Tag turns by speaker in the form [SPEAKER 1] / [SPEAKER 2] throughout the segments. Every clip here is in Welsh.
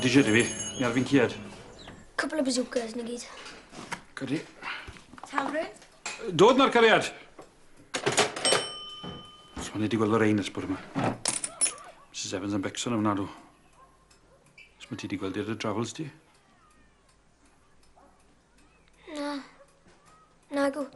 [SPEAKER 1] Ti eisiau fi? Ni ar fi'n cied.
[SPEAKER 2] Cwpl o bazookas ni gyd.
[SPEAKER 1] Cydi.
[SPEAKER 3] Talryn?
[SPEAKER 1] Dod na'r cariad! So ni wedi gweld yr ein ers bore yma. Mrs Evans yn becso yn ofnadw. Os mae ti wedi gweld i ar y travels ti?
[SPEAKER 2] Na. Nagw.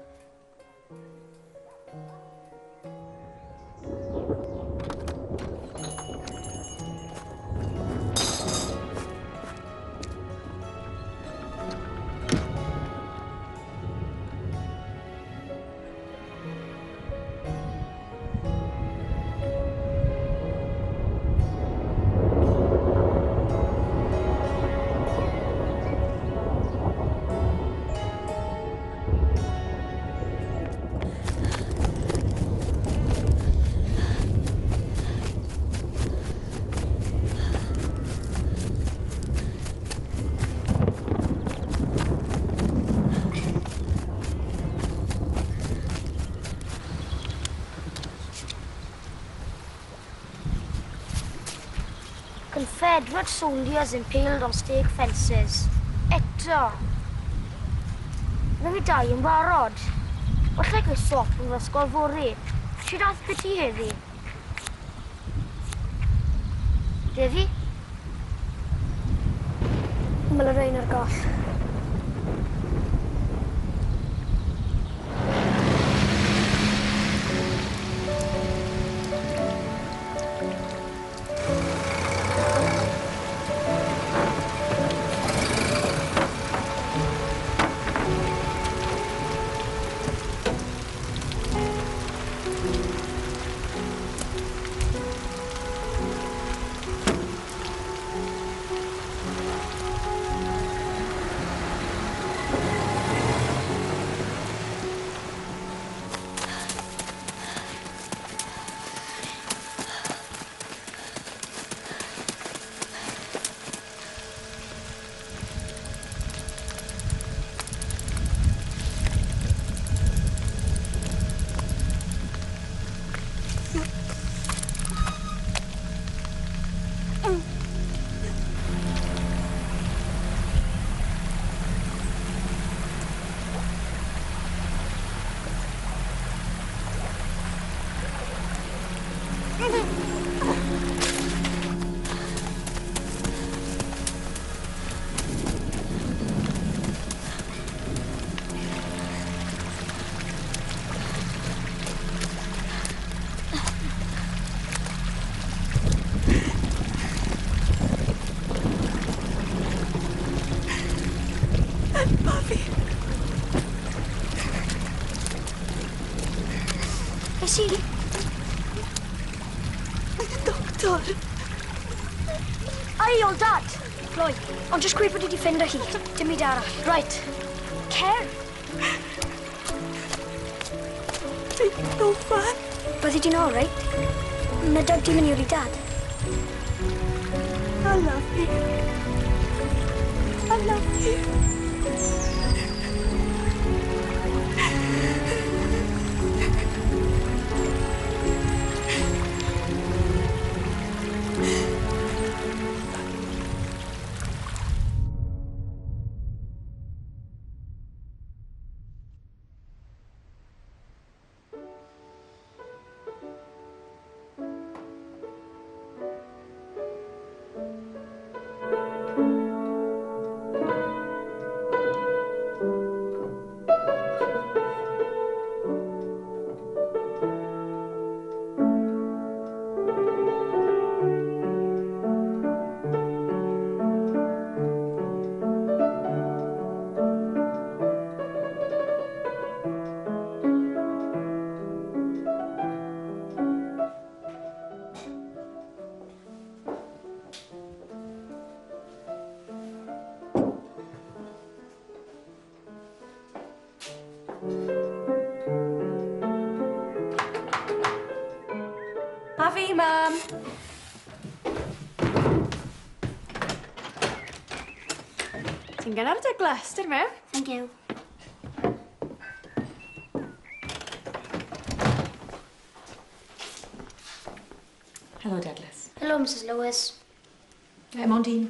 [SPEAKER 2] Confederate soldiers impaled on stake fences. Eto. Mae fi dau yn barod. Walla i gael swap yn fy ysgol fory. Shwt ath be ti heddi? Defi? Mae Lorraine ar goll. Be sy?
[SPEAKER 3] Doctor!
[SPEAKER 2] Ai, old dad! Chloe, ond jyst gweud bod i 'di ffindo hi. Dim byd arall. Right. Cer!
[SPEAKER 3] Fi'n ofan.
[SPEAKER 2] Byddi di'n all right? Mae dad di mynd i ôl i dad.
[SPEAKER 3] I love you. I love you.
[SPEAKER 4] A fi, mam. Ti'n gynnar, Douglas, dyn mewn?
[SPEAKER 2] Thank you.
[SPEAKER 4] Hello, Douglas.
[SPEAKER 2] Hello, Mrs Lewis.
[SPEAKER 4] Hey, Mondine.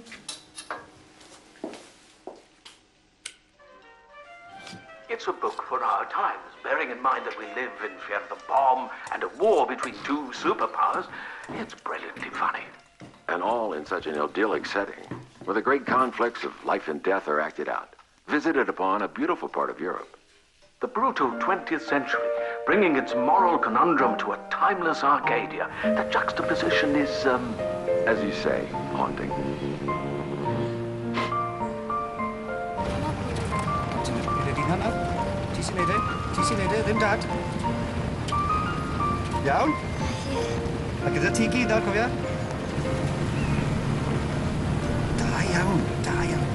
[SPEAKER 5] It's a book for our times, bearing in mind that we live in fear of the bomb and a war between two superpowers. It's brilliantly funny.
[SPEAKER 6] And all in such an idyllic setting, where the great conflicts of life and death are acted out, visited upon a beautiful part of Europe.
[SPEAKER 5] The brutal 20th century, bringing its moral conundrum to a timeless Arcadia. The juxtaposition is,
[SPEAKER 6] as you say, haunting.
[SPEAKER 7] Ti sy'n neud e? Ti sy'n neud e, ddim dad. Iawn? A gyda ti gyd nawr, cofia? Da iawn, da iawn.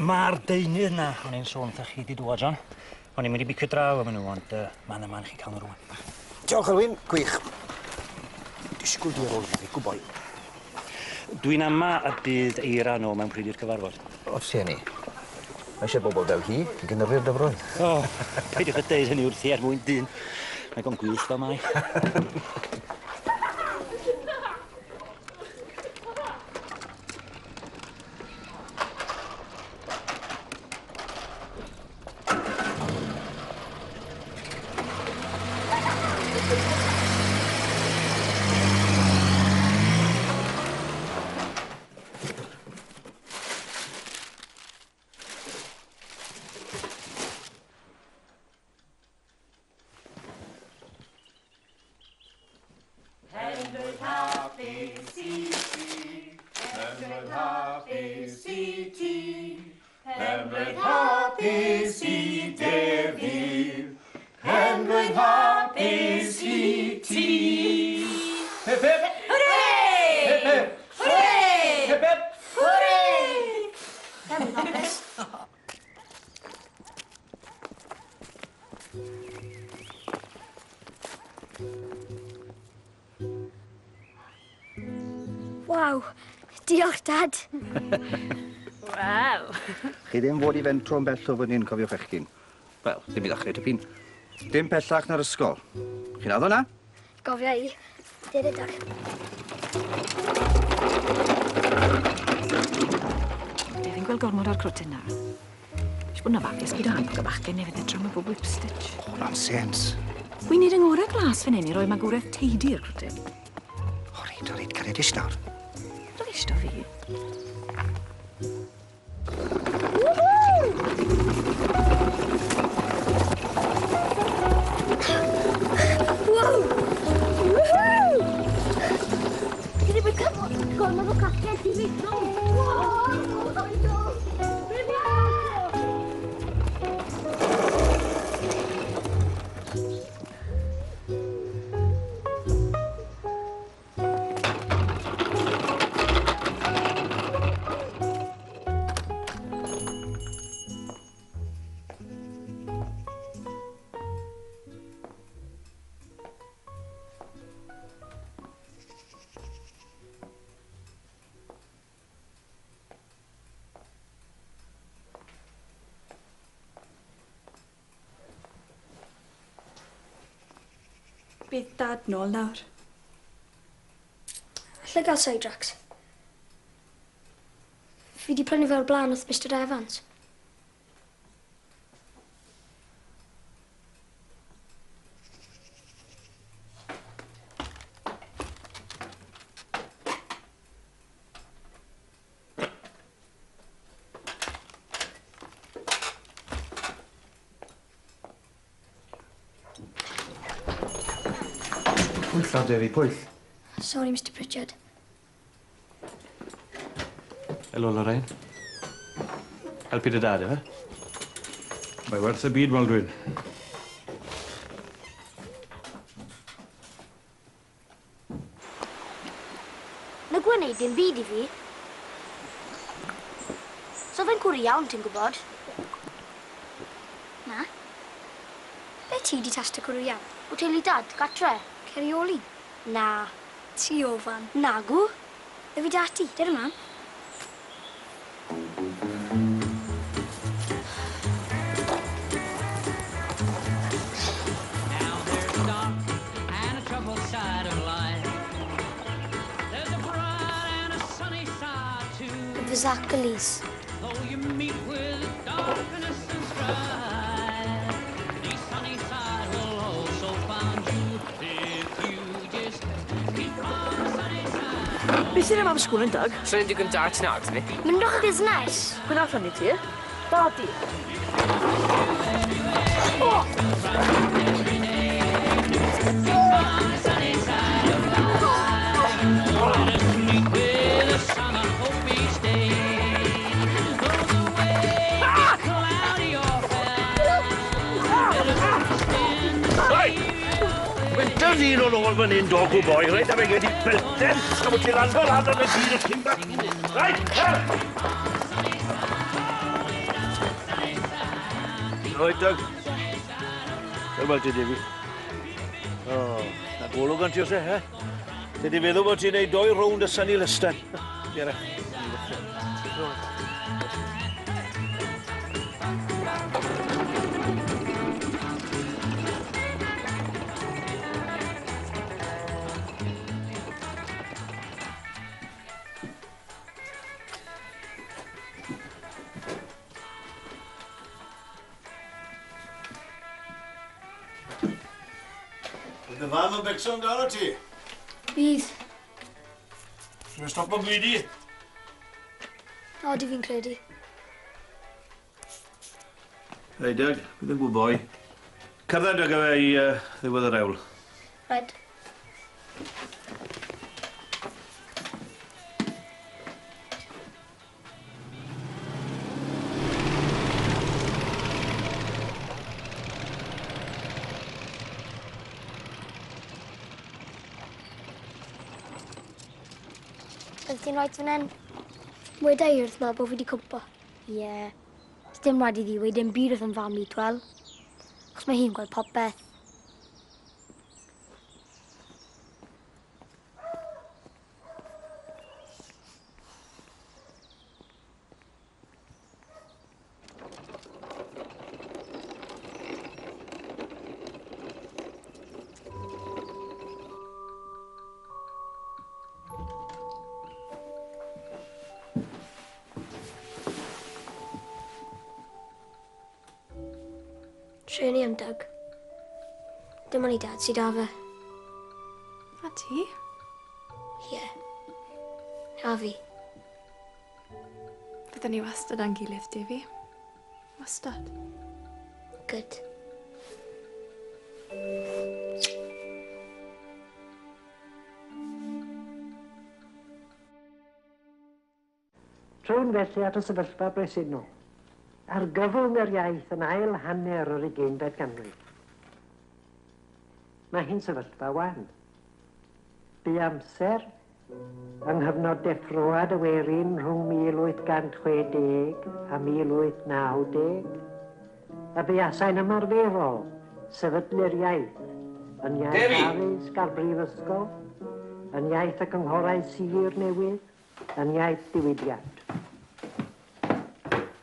[SPEAKER 8] Mae'r deunydd na, o'n i'n sôn wrthych chi di dŵad, John. O'n i'n mynd i bicio draw efo nhw, ond man y man chi cael nhw rwan.
[SPEAKER 7] Diolch, Elwyn. Gwych. Disgwyl di ar ôl fi, good boy.
[SPEAKER 8] Dwi'n ama y bydd Eira nôl mewn pryd i'r cyfarfod.
[SPEAKER 9] O, ti hynny. Mae eisiau bobl fel hi i gynyddu'r dyfroedd.
[SPEAKER 8] O, peidiwch â deud hynny wrthi er mwyn dyn. Mae gon gwych fel mae.
[SPEAKER 2] Waw, diolch, Dad.
[SPEAKER 4] Wel.
[SPEAKER 7] Chi ddim fod i fentro'n bell o fan hyn, cofiwch eich hun. Wel, ddim i ddechrau tipyn. Dim pellach na'r ysgol. Chi'n addo na?
[SPEAKER 2] Gofia i. Dere, Dad.
[SPEAKER 3] Fi'n gweld gormod o'r crwtyn na. Eisiau bod yn ofalus gyda hannog y bachgen neu fydd e tro mae bob whipstitch.
[SPEAKER 7] O, nonsense.
[SPEAKER 3] Wi'n neud yng ngorau glas fan hyn i roi magwraeth teidi i'r crwtyn.
[SPEAKER 7] O, reit, o, reit, cariad ish nawr.
[SPEAKER 3] Rwy'n eistedd fi.
[SPEAKER 2] Wow! Woohoo! Ti ddim yn cyfo gormod o cacen, ti'n mynd.
[SPEAKER 3] Bydd Dad nôl nawr.
[SPEAKER 2] Alla i gael sidetracks? Fi di prynu fe o'r blaen wrth Mr Evans.
[SPEAKER 7] Pwyll nawr, Defi, pwyll.
[SPEAKER 2] Sorry, Mr Pritchard.
[SPEAKER 1] Helo, Lorraine. Helpu dy dad, efe? Mae werth y byd, Maldwyn.
[SPEAKER 2] Na Nag yw e'n neud dim byd i fi. So fe'n cwrw iawn, ti'n gwybod? Na. Be ti di tasta cwrw iawn? O teulu dad, gatre. Cerioli? Na. Ti ofan? Nagw. Fe fi dati, dyr ymlaen.
[SPEAKER 10] Now there's a dark and a troubled side of life. There's a bright and a sunny side too.
[SPEAKER 2] Fazakerlys.
[SPEAKER 10] Though you meet with darkness and strife, the sunny side will also find you if you just keep on the sunny side.
[SPEAKER 3] Beth sy'n am sgwlyn, Doug?
[SPEAKER 11] Swn i'n digon da ti'n ag, ni?
[SPEAKER 2] Myndwch y busnes.
[SPEAKER 3] Pwy nath hynny ti? Dadi.
[SPEAKER 10] Let us meet with a summer hope each day. Though the way be cloudy or fair, let us trust in the
[SPEAKER 5] Right! Wynter ddyn o'n ôl fan hyn, dog o boi, reit, a fe gedi belten, a bod ti'n lando lan ar y dyn y timba. Reit, her! Reit, Doug. Fel ti, David. O, na golwg yn ti os e, he? Ti di feddwl bod ti'n neud doi rownd y Sunny Liston. Diolch.
[SPEAKER 12] Bydd y fam yn becso amdano ti?
[SPEAKER 2] Bydd.
[SPEAKER 12] Dwi'n stopo gwidi?
[SPEAKER 2] Odi fi'n credu.
[SPEAKER 12] Reit, Doug, bydd yn good boy. Cerdded ag e i ddiwedd yr ewl.
[SPEAKER 2] Right. Bydd ti'n rhaid fan hyn? Weda i wrth ma bod fi wedi cwmpo. Ie. Yeah. Dim rhaid i ddi weud dim byd wrth yn fam i, twel. Achos mae hi'n gweld popeth. Trueni am Doug. Dim ond ei dad sydd â fe.
[SPEAKER 4] A ti?
[SPEAKER 2] Ie. Yeah. A fi.
[SPEAKER 4] Byddwn ni wastad â'n gilydd, Davy. Wastad.
[SPEAKER 2] Good.
[SPEAKER 13] Trown felly at y sefyllfa bresennol. Argyfwng yr iaith yn ail hanner yr ugeinfed ganrif. Mae hi'n sefyllfa wan. Bu amser yng nghyfnod deffroad y werin rhwng 1860 a 1890, a buasai'n ymarferol sefydlu'r iaith yn iaith
[SPEAKER 5] Dewi!
[SPEAKER 13] addysg a'r brifysgol, yn iaith y cynghorau sir newydd, yn iaith diwydiant.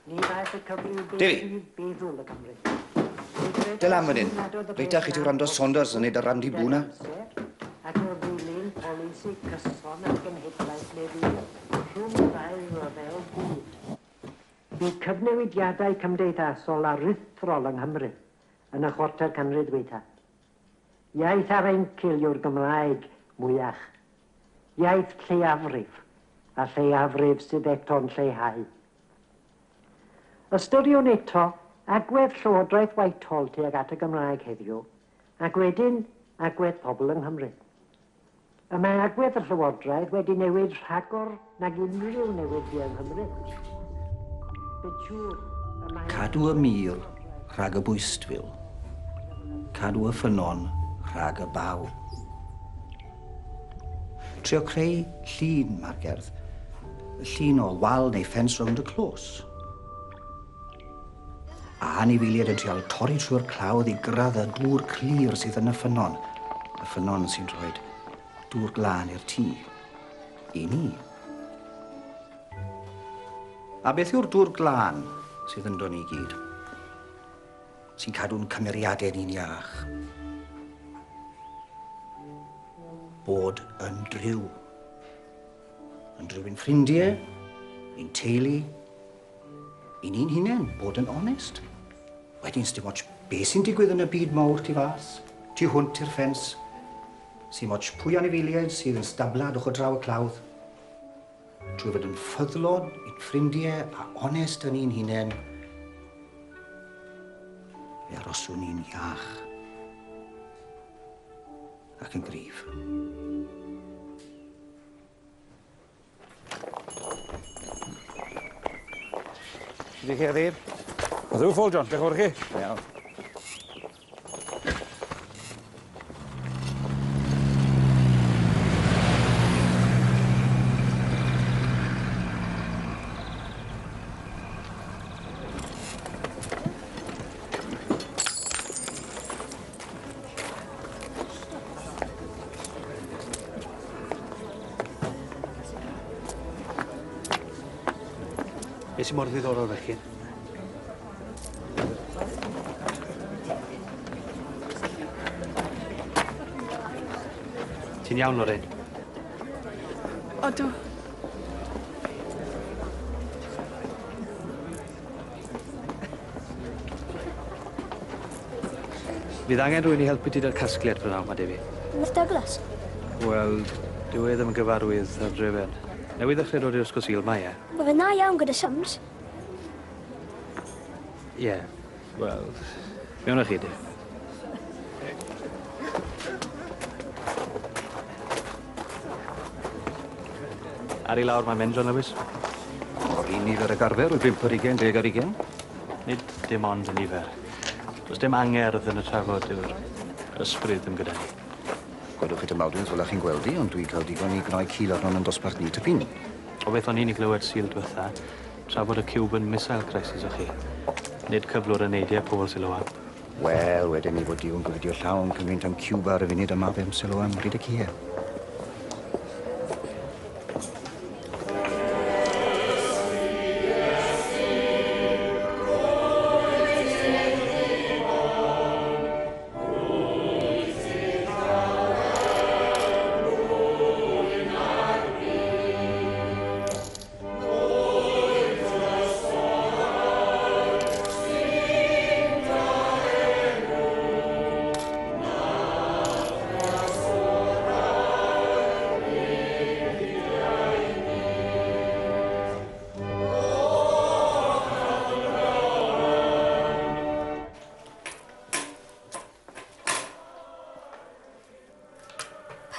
[SPEAKER 13] Ni ddaeth y cyfryw beth
[SPEAKER 7] Dewi!
[SPEAKER 13] sydd feddwl y Cymru.
[SPEAKER 7] Del am fan hyn. Reitach chi ti wrando Saunders yn neud y Randy Bwna.
[SPEAKER 13] Ac o'r ddilyn polisi cyson ar genhedlaeth newydd rhwng y ddau ryfel byd. Bu cyfnewidiadau cymdeithasol aruthrol yng Nghymru yn y chwarter canrif dwytha. Iaith ar encil yw'r Gymraeg mwyach. Iaith lleiafrif, a lleiafrif sydd eto'n lleihau. Ystyriwn eto agwedd Llywodraeth Whitehall tuag at y Gymraeg heddiw, ac wedyn agwedd pobl yng Nghymru. Y mae agwedd y Llywodraeth wedi newid rhagor nag unrhyw newid yng Nghymru. Byd siŵr y mae...
[SPEAKER 7] Cadw y mur rhag y bwystfil. Cadw y ffynnon rhag y baw. Trio creu llun mae'r gerdd. Llun o wal neu ffens rownd y clos. A anifeiliaid yn trial torri trwy'r clawdd i gyrraedd y dŵr clir sydd yn y ffynnon. Y ffynnon sy'n rhoi dŵr glân i'r tŷ. I ni. A beth yw'r dŵr glân sydd ynddo ni gyd? Sy'n cadw'n cymeriadau ni'n iach? Bod yn driw. Yn driw i'n ffrindiau, i'n teulu, i ni'n hunain, bod yn onest. Wedyn, sdim ots be sy'n digwydd yn y byd mawr tu fas, tu hwnt i'r ffens. Sim ots pwy anifeiliaid sydd yn stablad ochr draw y clawdd. Trwy fod yn ffyddlon i'n ffrindiau a onest yn ni'n hunain, fe aroswn ni'n iach ac yn gryf.
[SPEAKER 11] Ydych chi heddi?
[SPEAKER 1] Ydw, ffôl, John. Diolch yn fawr i chi.
[SPEAKER 11] Iawn. Be sy'n mor ddiddorol fechgyn? Ti'n iawn, Lorraine?
[SPEAKER 4] Odw.
[SPEAKER 1] Fydd angen rhywun i helpu ti 'da'r casgliad prynhawn 'ma, Defi.
[SPEAKER 2] Miss Douglas?
[SPEAKER 1] Wel, dyw e ddim yn gyfarwydd â'r drefen. Newydd ddechrau dod i'r Ysgol Sul, mae e.
[SPEAKER 2] Ma' fe'n dda iawn gyda sums.
[SPEAKER 1] Ie, wel, mewn â chi, de. Ar i lawr mae'n mynd, John Lewis.
[SPEAKER 7] O'r un nifer ag arfer, o 5 ar 20, 10 ar 20.
[SPEAKER 1] Nid dim ond y nifer. Does dim angerdd yn y trafod yw'r ysbryd ddim gyda ni.
[SPEAKER 7] Gwelwch chi dy Maldwyn fel chi'n gweld i, ond dwi'n cael digon i gnoi cil arno'n yn dosbarth ni tipyn.
[SPEAKER 1] O beth o'n i'n ei glywed Sul diwetha, trafod y Cuban Missile Crisis o'ch chi. Nid cyflwr y neidiau pobl Siloam.
[SPEAKER 7] Wel, wedyn ni fod Duw'n gofidio llawn cymaint am Cuba ar y funud yma fe am Siloam bryd y cie.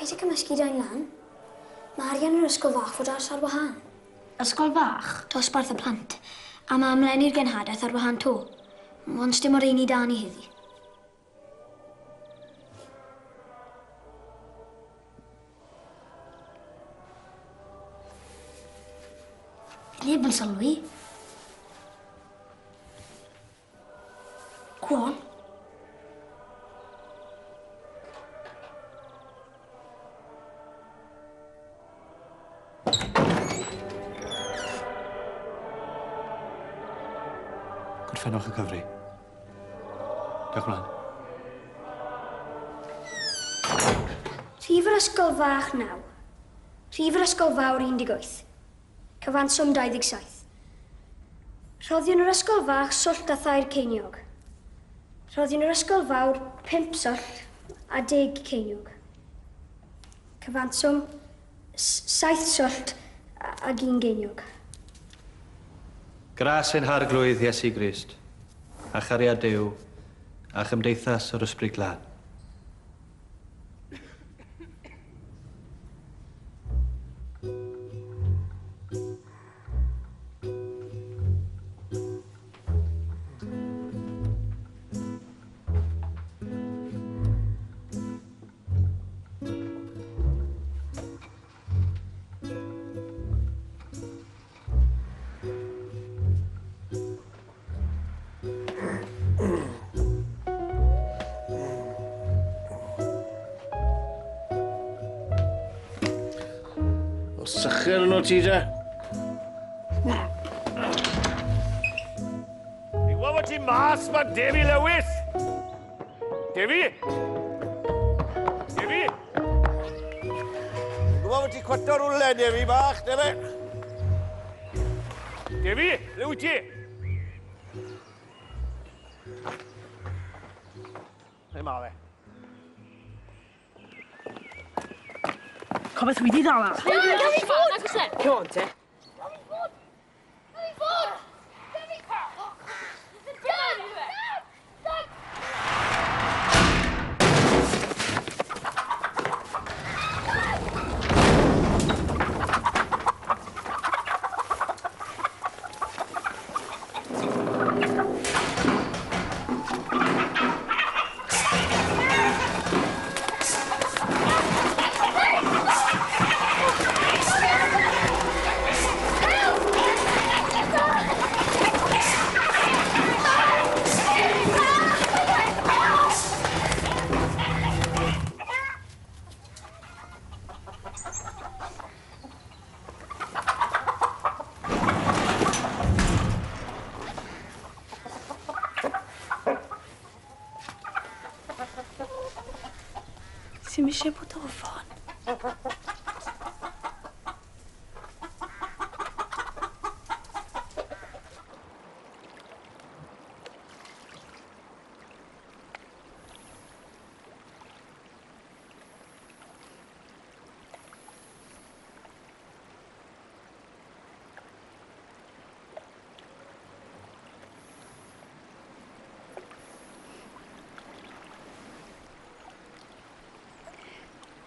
[SPEAKER 2] Paid â cymysgu dain lan. Mae arian yr ysgol fach fod ars ar wahân.
[SPEAKER 14] Ysgol fach?
[SPEAKER 2] Dosbarth y plant. A mae amlenni'r genhadaeth ar wahân to. Ond sdim o'r un i da ni heddi. Neb yn sylwi. Go on.
[SPEAKER 1] Gorffennwch y cyfri. Diolch mlaen.
[SPEAKER 2] Rhif yr ysgol fach 9. Rhif yr ysgol fawr 18. Cyfanswm 27. Rhoddion yr ysgol fach swllt a thair ceiniog. Rhoddion yr ysgol fawr 5 swllt a 10 ceiniog. Cyfanswm 7 swllt ag 1 geiniog.
[SPEAKER 1] Gras ein harglwydd Iesu Grist, a chariad Duw, a chymdeithas yr Ysbryd Glân.
[SPEAKER 12] O sychel yno ti, te?
[SPEAKER 3] Na.
[SPEAKER 5] Fi'n gwybod bod ti mas ma Defi Lewis! Defi! Defi! Fi'n gwybod bod ti cwato rhywle, Defi bach, Defi! Defi, le wyt ti? Lle ma fe?
[SPEAKER 3] Co beth wi di ddala?
[SPEAKER 10] Gael fi fod! Nag oes e?
[SPEAKER 3] Come on, te.
[SPEAKER 10] Gael fi fod! Gael fi fod! Gael fi... Dad! Dad! Dad!
[SPEAKER 4] Ti'm isie bod ofon.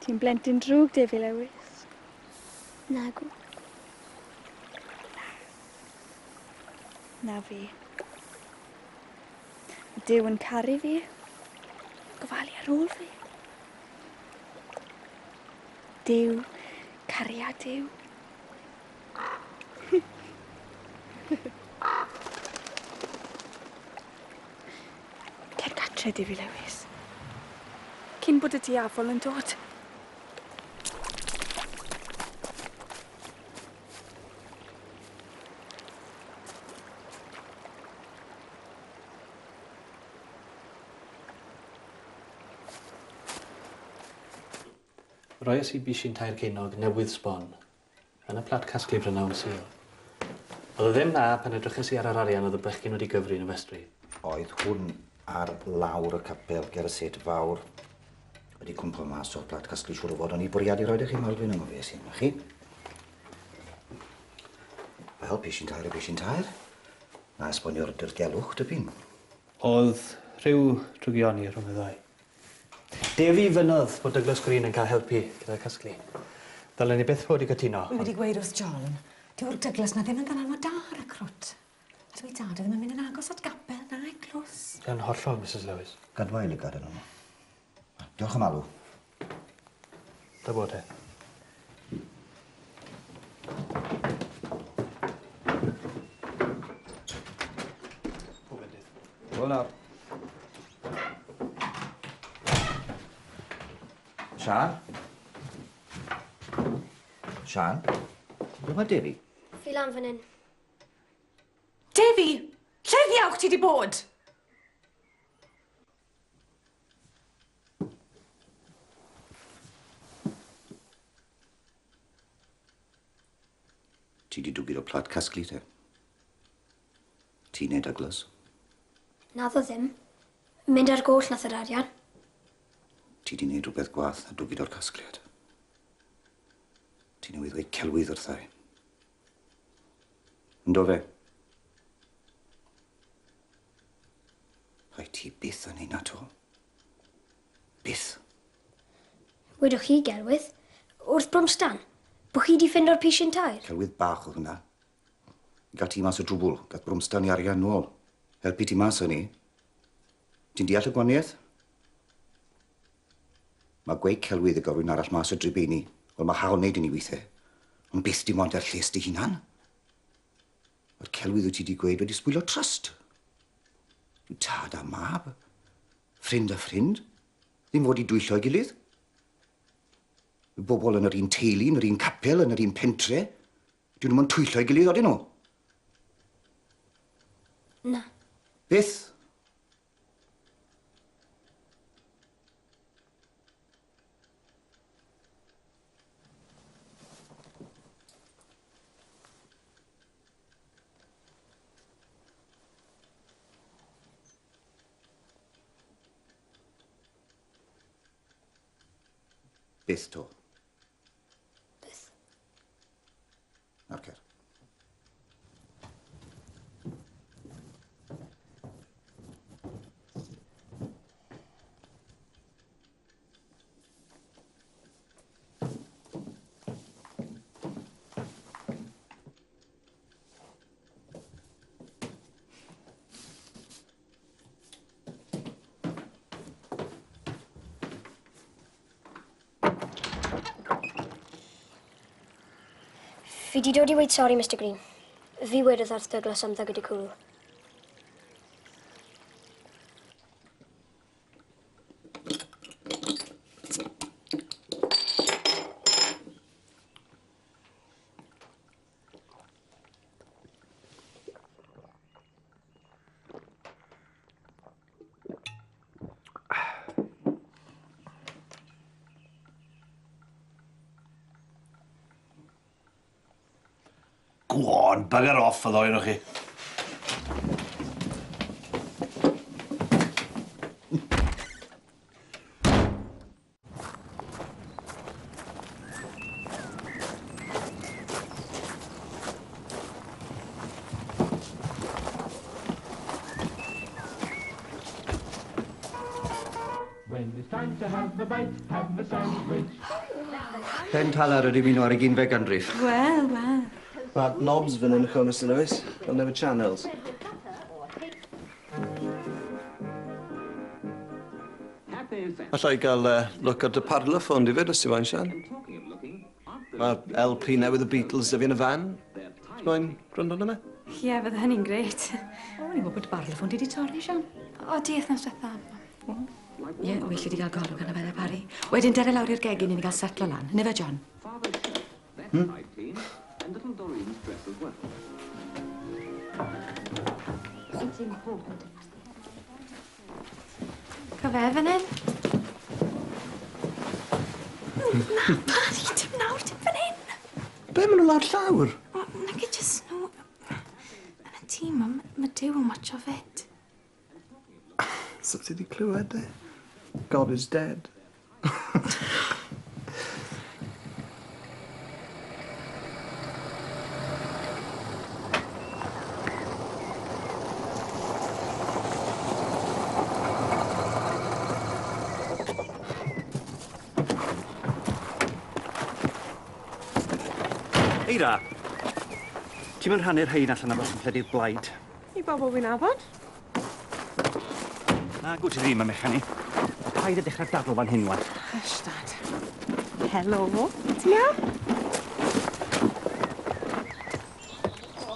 [SPEAKER 4] Ti'n blentyn drwg, Defi Lewis.
[SPEAKER 2] Nagw.
[SPEAKER 4] Na. Na fi. Mae Duw yn caru fi. Gofalu ar ôl fi. Duw, cariad Duw. Cer gatre, Defi Lewis. Cyn bod y diafol yn dod.
[SPEAKER 14] Roies i bishyn tair ceiniog newydd sbon yn y plat casglu brynawn Sul. Oedd o ddim 'na pan edryches i ar yr arian oedd y bechgyn wedi gyfri yn y festri.
[SPEAKER 7] Oedd hwn ar lawr y capel ger y set fawr wedi cwmpo mas o'r plat casglu siŵr o fod, o'n i bwriadu roid i chi Melvyn yng nghofies i, na chi? Wel, pishyn tair y pishyn tair. Na esbonio'r dirgelwch, dipyn.
[SPEAKER 14] Oedd rhyw drygioni rhwng y ddau. Defi fynnodd bod Douglas Green yn cael helpu gyda'r casglu. Ddylen ni byth fod i gytuno.
[SPEAKER 3] Wi wedi gweud wrth John, dyw'r Douglas 'na ddim yn ddylanwad da ar y crwt. A dyw ei dad e ddim yn mynd yn agos at gapel na eglws.
[SPEAKER 14] Yn hollol, Misus Lewis.
[SPEAKER 7] Gadwa i lygad arno nhw. Diolch am alw.
[SPEAKER 14] Da bo te. Pob bendith.
[SPEAKER 9] Hwyl nawr.
[SPEAKER 7] Siân? Siân? Ble mae Defi?
[SPEAKER 2] Fi lan fan hyn.
[SPEAKER 3] Defi! Lle ddiawch ti 'di bod?
[SPEAKER 7] Ti 'di dwgyd o plat casglu te? Ti neu Douglas?
[SPEAKER 2] Naddo ddim. Mynd ar goll nath yr arian.
[SPEAKER 7] Ti 'di neud rhywbeth gwath na dwgyd o'r casgliad. Ti newydd ddweud celwydd wrtha i. Yndo fe? Rhaid ti byth yn neud 'na 'to. Byth.
[SPEAKER 2] Wedwch chi gelwydd, wrth Brwmstan, bo chi 'di ffindo'r pishyn tair?
[SPEAKER 7] Celwydd bach oedd hwnna. I gael ti mas o drwbwl, gath Brwmstan i arian nôl. Helpu ti mas o ni. Ti'n deall y gwaniaeth? Mae gweud celwydd i gael rhywun arall mas o dribeini, wel mae hawl wneud i ni weithiau. Ond byth dim ond er lles dy hunan. Mae'r celwydd wyt ti 'di gweud wedi sbwylo trust. Yw tad a mab, ffrind a ffrind, ddim fod i dwyllo ei gilydd. Y bobl yn yr un teulu, yn yr un capel, yn yr un pentre. Dyn nhw'n twyllo ei gilydd, odyn nhw?
[SPEAKER 2] Na.
[SPEAKER 7] Byth? Byth to.
[SPEAKER 2] Byth.
[SPEAKER 7] Nawr cer.
[SPEAKER 2] Fi di dod i weud sori, Mr Green. Fi wedodd wrth Douglas am ddygyd y cwrw.
[SPEAKER 12] Go on, bugger off y ddoi ohonoch chi.
[SPEAKER 10] When it's time to have a bite, have a sandwich.
[SPEAKER 7] Pen talar ydy mi'n o'r ugeinfed ganrif.
[SPEAKER 3] Wel, wel.
[SPEAKER 15] Mae knobs fan hyn, chwa, Mr Lewis. They'll never channels.
[SPEAKER 16] Alla i gael look ar dy parlophone di fyd, os ti moyn, Sian. Mae LP newydd y Beatles 'da fi yn y fan. Ti moyn gwrando arno fe?
[SPEAKER 4] Ie, fydde hynny'n grêt.
[SPEAKER 3] O, o'n i'n gwybod bod dy barlophone di 'di torri, Sian.
[SPEAKER 4] O, di, wythnos diwetha.
[SPEAKER 3] Ie, well i di gael golwg arno fe, Parry. Wedyn dere lawr i'r gegin i ni gael setlo lan. Neu fe, John?
[SPEAKER 4] Co fe fan hyn. Na, Parry, dim nawr, dim fan hyn.
[SPEAKER 16] Be, maen nhw lawr llawr?
[SPEAKER 4] O, nag e jyst nhw. Yn y tîm, ma, ma Duw yn watcho fyd.
[SPEAKER 16] So ti di clywed e? God is dead.
[SPEAKER 1] Eira, ti'n mynd rhannu'r rhain allan am pamffledi'r blaid?
[SPEAKER 4] I bobl fi'n nabod.
[SPEAKER 1] Na, gwt ti ddim am eich ni. Paid a dechrau dadl fan hyn, wan.
[SPEAKER 4] Hush, Dad. Helo. Ti'n iawn?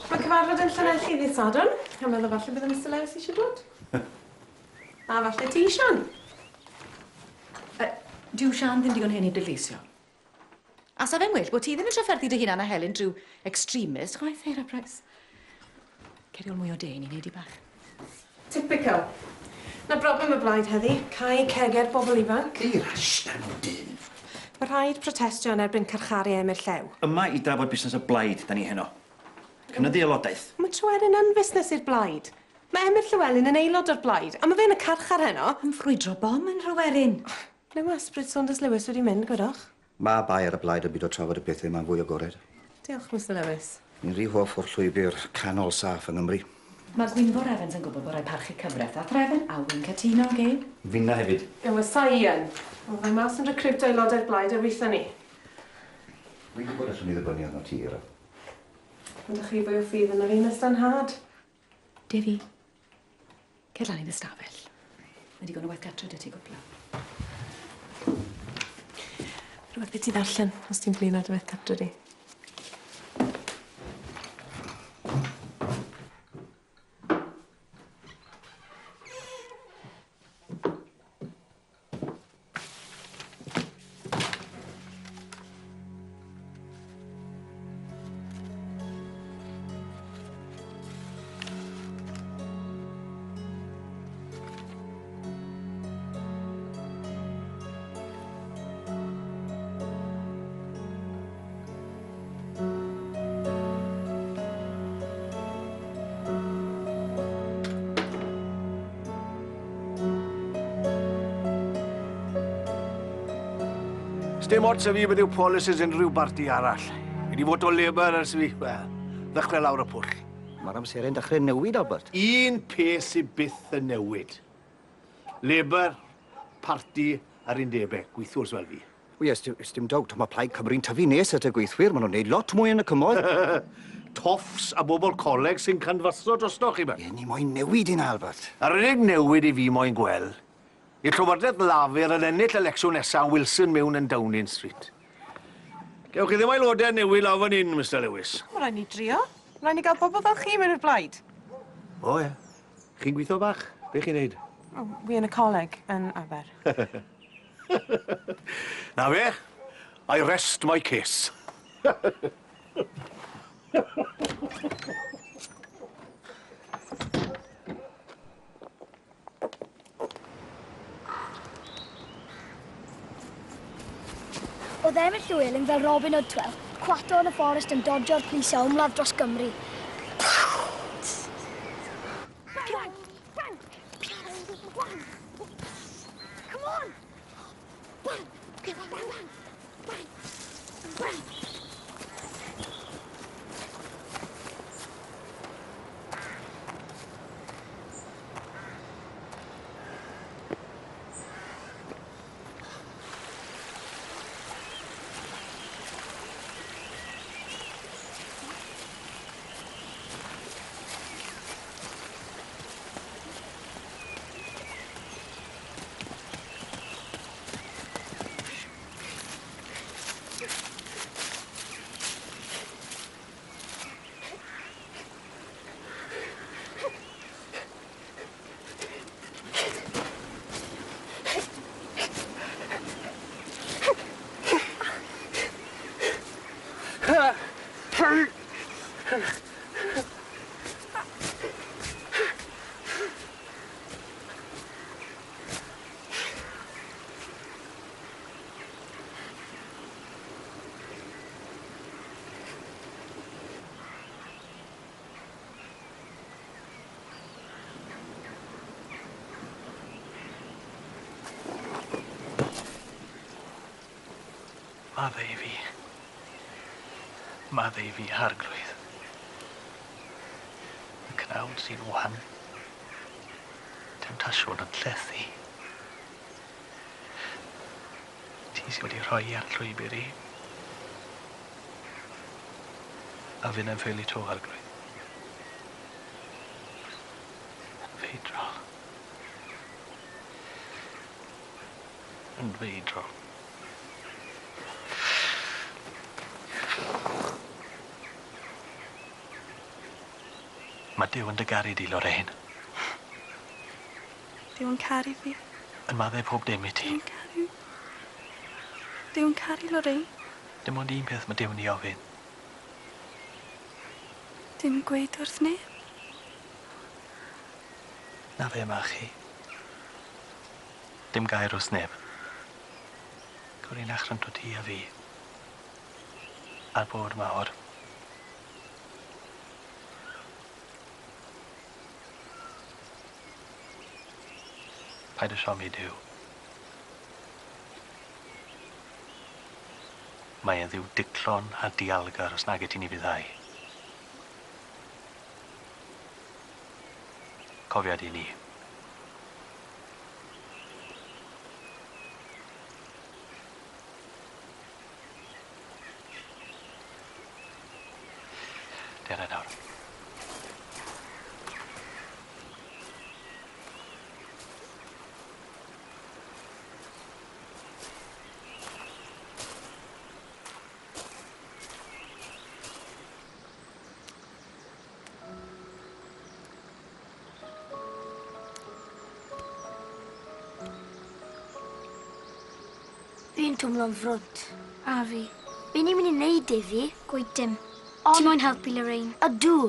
[SPEAKER 4] Mae cyfarfod yn Llanelli ddydd Sadwrn. A meddwl falle bydd Mr Lewis eisiau dod. A falle ti, Sian.
[SPEAKER 3] Dyw Sian ddim digon hen i bleidleisio. A sa fe'n well bod ti ddim yn trafferthu dy hunan a Helen drwy extremist, chwaith, Eira Price. Cer i ôl mwy o de i ni, wneud i bach.
[SPEAKER 4] Typical. Na broblem y blaid heddi. Cau cege'r bobl ifanc.
[SPEAKER 1] Eira, shh, dan dyn.
[SPEAKER 4] Mae rhaid protestio yn erbyn carcharu Emyr Llew.
[SPEAKER 1] Yma i drafod busnes y blaid, da ni heno. Cynyddu aelodaeth.
[SPEAKER 4] Mae Tryweryn yn fusnes i'r blaid. Mae Emyr Llywelyn yn aelod o'r blaid, a mae fe yn y carchar heno.
[SPEAKER 3] Yn ffrwydro bom yn Nhryweryn.
[SPEAKER 4] Ble mae ysbryd Saunders Lewis wedi mynd, gwyddoch?
[SPEAKER 7] Mae bai ar y blaid yn byd o trafod y pethau yma'n fwy agored.
[SPEAKER 4] Diolch, Mr Lewis.
[SPEAKER 7] Ni'n rhy hoff o'r llwybr canol saff yng Nghymru.
[SPEAKER 3] Mae Gwynfor Evans yn gwybod bod rhaid parchu cyfraith a threfn, a wy'n cytuno ag e.
[SPEAKER 1] Finna hefyd.
[SPEAKER 4] Ie, wel, sa i yn. Ond fydda i mas yn recriwtio aelodau'r blaid ar weitha ni.
[SPEAKER 7] Wi'n gwybod allwn ni ddibynnu arno ti, Eira.
[SPEAKER 4] Ond ych chi fwy o ffydd yn yr un ystan nhad.
[SPEAKER 3] Defi, cer lan i dy stafell. Mae digon o waith gartre 'da ti gwpla.
[SPEAKER 4] Rhywbeth i ti ddarllen, os ti'n blino ar dy waith cartre di.
[SPEAKER 5] Sdim ots 'da fi beth yw policies unrhyw barti arall. Fi 'di voto Labour ers fi, wel, ddechrau lawr y pwll.
[SPEAKER 7] Mae'r amserau'n dechrau newid, Albert.
[SPEAKER 5] Un peth sydd byth yn newid. Labour, parti a'r undebau, gweithwyr fel fi.
[SPEAKER 7] Wel, yes, dim doubt, mae Plaid Cymru'n tyfu nes at y gweithwyr. Maen nhw'n neud lot mwy yn y cymoedd.
[SPEAKER 5] Toffs a bobl coleg sy'n canfaso drosto chi,
[SPEAKER 7] Ie, ni moyn newid un, Albert.
[SPEAKER 5] A'r unig newid i fi moyn gweld, i'r Llywodraeth Lafur yn ennill election nesaf Wilson mewn yn Downing Street. Gewch chi ddim aelodau newid lawr fan hyn, Mr Lewis.
[SPEAKER 4] Mae rhaid ni drio. Mae rhaid ni gael bobl fel chi mewn i'r blaid.
[SPEAKER 5] O, ie. Chi'n gweithio bach? Be chi'n neud?
[SPEAKER 4] Oh, wi yn y coleg yn Aber.
[SPEAKER 5] Na fe, I rest my case.
[SPEAKER 2] Oedd Emyr Llywelyn fel Robin Hood 12, cwato yn y fforest yn dodjo'r plis a ymladd dros Gymru. Come on! Bang! Bang! Bang! Bang! Bang!
[SPEAKER 17] Maddau i fi. Maddau i fi, Arglwydd. Y cnawd sy'n wan. Temtasiwn yn llethu. Ti sydd wedi rhoi ar llwybr i. A fi'n ffeili to, Arglwydd. Yn feidrol. Yn feidrol. Mae Duw yn dy garu di, Lorraine.
[SPEAKER 4] Duw yn caru fi.
[SPEAKER 17] Yn maddau pob dim i ti.
[SPEAKER 4] Duw yn caru. Duw yn caru Lorraine.
[SPEAKER 17] Dim ond un peth mae Duw yn ei ofyn.
[SPEAKER 4] Dim gweud wrth neb.
[SPEAKER 17] Na fe ma chi. Dim gair wrth neb. Cyfrinach rhwng ti a fi. A'r bod mawr. Paid â siomi Duw. Mae e'n ddiw diclon a dialgar os nag y ti'n ei fyddai. Cofiad i ni. Dere nawr.
[SPEAKER 2] Fi'n twmlo'n frwnt. A fi. Be ni'n mynd i wneud, Defi? Gweud dim. Ond... Ti moyn helpu, Lorraine? Ydw.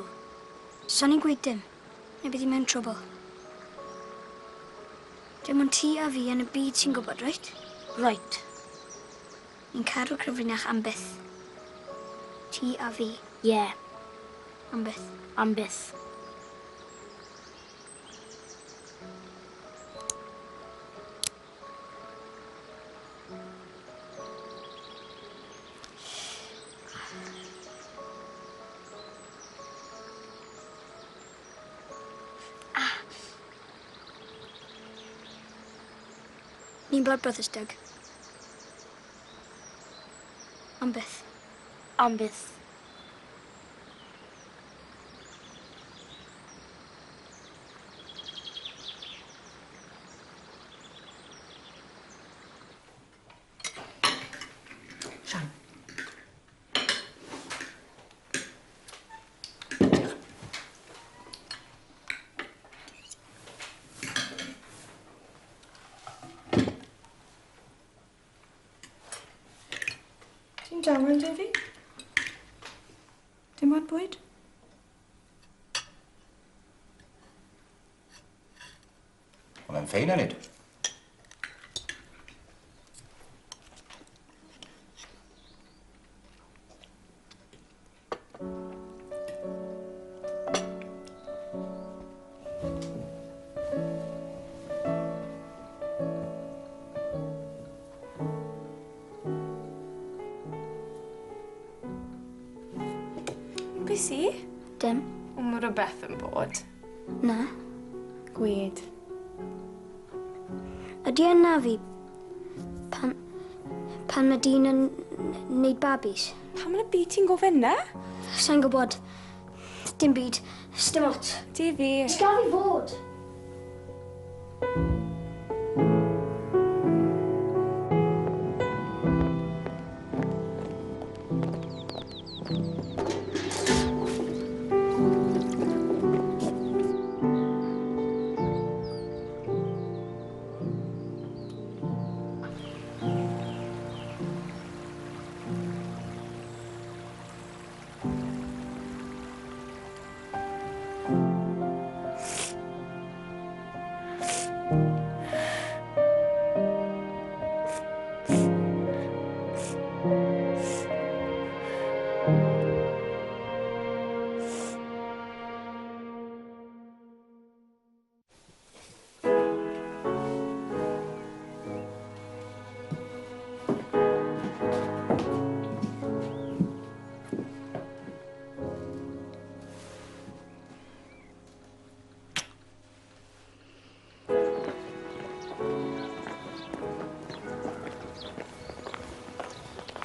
[SPEAKER 2] So ni'n gweud dim. Neu bydd hi mewn trwbl. Dim ond ti a fi yn y byd sy'n gwybod, reit? Right. Ni'n cadw cyfrinach am byth. Ti a fi. Ie. Yeah. Am byth. Am byth. Ni'n Blood Brothers, Doug. Am byth. Am byth.
[SPEAKER 3] Sian. Diolch.
[SPEAKER 4] Ti'n dawel, Defi? Dim ond bwyd?
[SPEAKER 9] Wel, I'm ffein, Enid.
[SPEAKER 4] Beth sy?
[SPEAKER 2] Dim.
[SPEAKER 4] O, mae rhywbeth yn bod.
[SPEAKER 2] Na.
[SPEAKER 4] Gwed.
[SPEAKER 2] Ydy e'n nafu pan mae dyn yn neud babis?
[SPEAKER 4] Pam yn y byd ti'n gofyn na?
[SPEAKER 2] Sa'n gwybod. Dim byd. Sdim ots.
[SPEAKER 4] Defi.
[SPEAKER 2] Jyst gad fi fod.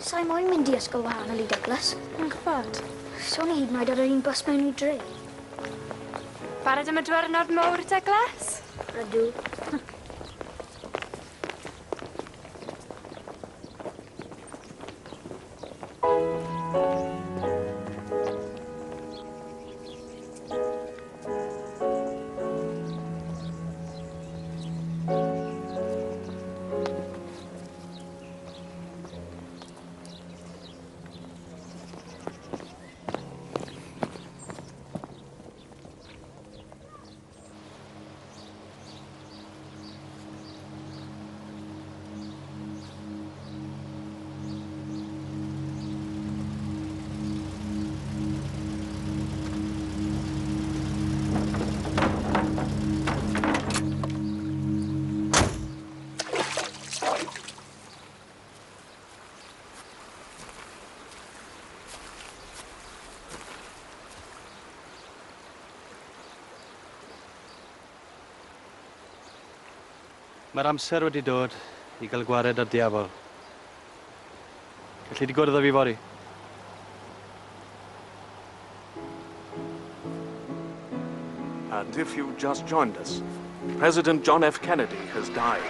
[SPEAKER 2] Sa'i moyn mynd i ysgol wahanol i Douglas.
[SPEAKER 4] Yn gwybod.
[SPEAKER 2] So ni hyd yn oed ar yr un bws mewn i dre.
[SPEAKER 4] Barod am y diwrnod mowr, Douglas?
[SPEAKER 2] Ydw.
[SPEAKER 14] Mae'r amser wedi dod i gael gwared ar diafol. Galli di gwrdd â fi fory?
[SPEAKER 18] And if you just joined us, President John F. Kennedy has died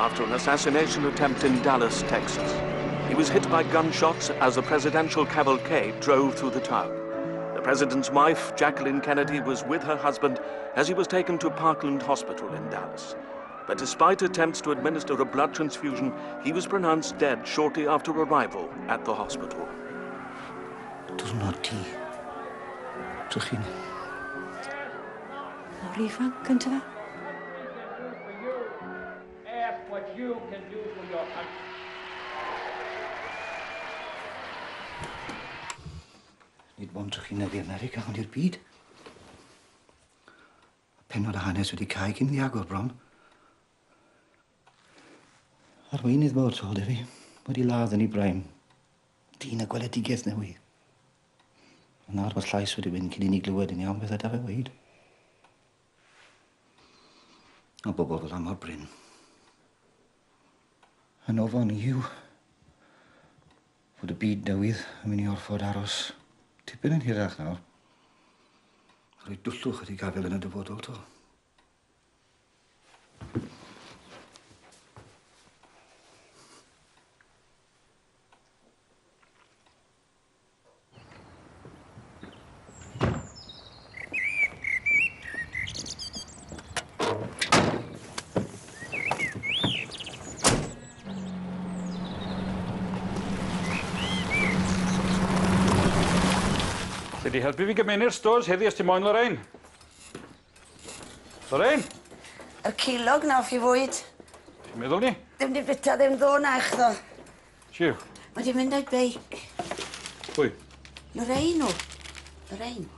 [SPEAKER 18] after an assassination attempt in Dallas, Texas. He was hit by gunshots as the presidential cavalcade drove through the town. The president's wife, Jacqueline Kennedy, was with her husband as he was taken to Parkland Hospital in Dallas. But despite attempts to administer a blood transfusion, he was pronounced dead shortly after arrival at the hospital.
[SPEAKER 7] Diwrnod ti. Drych chi'n.
[SPEAKER 3] Mor ifanc yn tyfa?
[SPEAKER 10] Ask what you can do for your country.
[SPEAKER 7] Nid mond trychineb i America, ond i'r byd. Pennod o hanes wedi cau cyn iddi agor bron. Arweinydd mawr tol, Defi, wedi ladd yn ei brime. Dyn a gweledigaeth newydd. Ond nawr bod llais wedi mynd cyn i ni glywed yn iawn beth yda fe weid. O bobl fel am mor brin. Yn ofon i yw fod y byd newydd yn mynd i orfod aros tipyn yn hirach nawr. Rhoi dwllwch wedi gafel yn y dyfodol to.
[SPEAKER 1] Alli di helpu fi gymenu'r stores heddi os ti moyn, Lorraine? Lorraine?
[SPEAKER 19] Y cilog na off i fwyd.
[SPEAKER 1] Ti'n meddwl ni?
[SPEAKER 19] Ddim di bita ddim ddo na echddo.
[SPEAKER 1] Siw.
[SPEAKER 19] Mae di mynd o'i beic.
[SPEAKER 1] Pwy?
[SPEAKER 19] Lorraine o. Lorraine.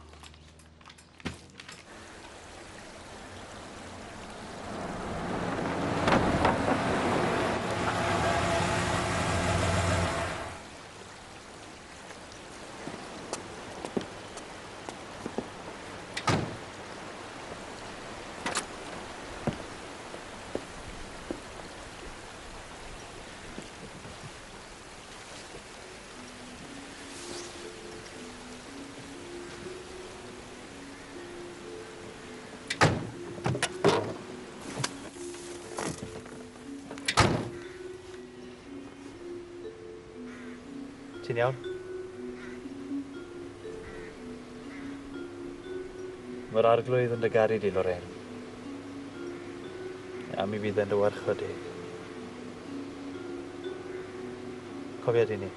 [SPEAKER 14] Ti'n iawn? Mae'r arglwydd yn dy garu di, Lorraine. A mi fydd e'n dy warchod di. Cofia di ni.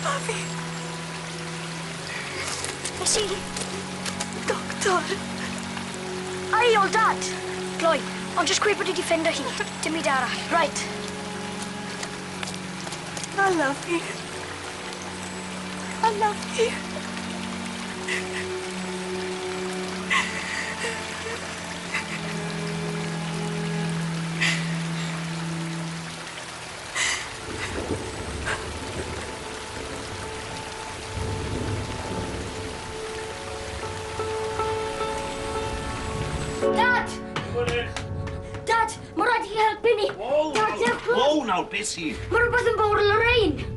[SPEAKER 4] Babi.
[SPEAKER 2] Nes i...
[SPEAKER 4] Doctor.
[SPEAKER 2] Ai, old dad. Gloi, ond jyst gweud bod i 'di ffindo hi. Dim byd arall. Right.
[SPEAKER 4] I love you. I love you.
[SPEAKER 2] Dad! Dad, mae rhaid i chi helpu ni. Dad, dewch.
[SPEAKER 5] Wow, nawr, beth sydd?
[SPEAKER 2] Mae rhywbeth yn bowr Lorraine.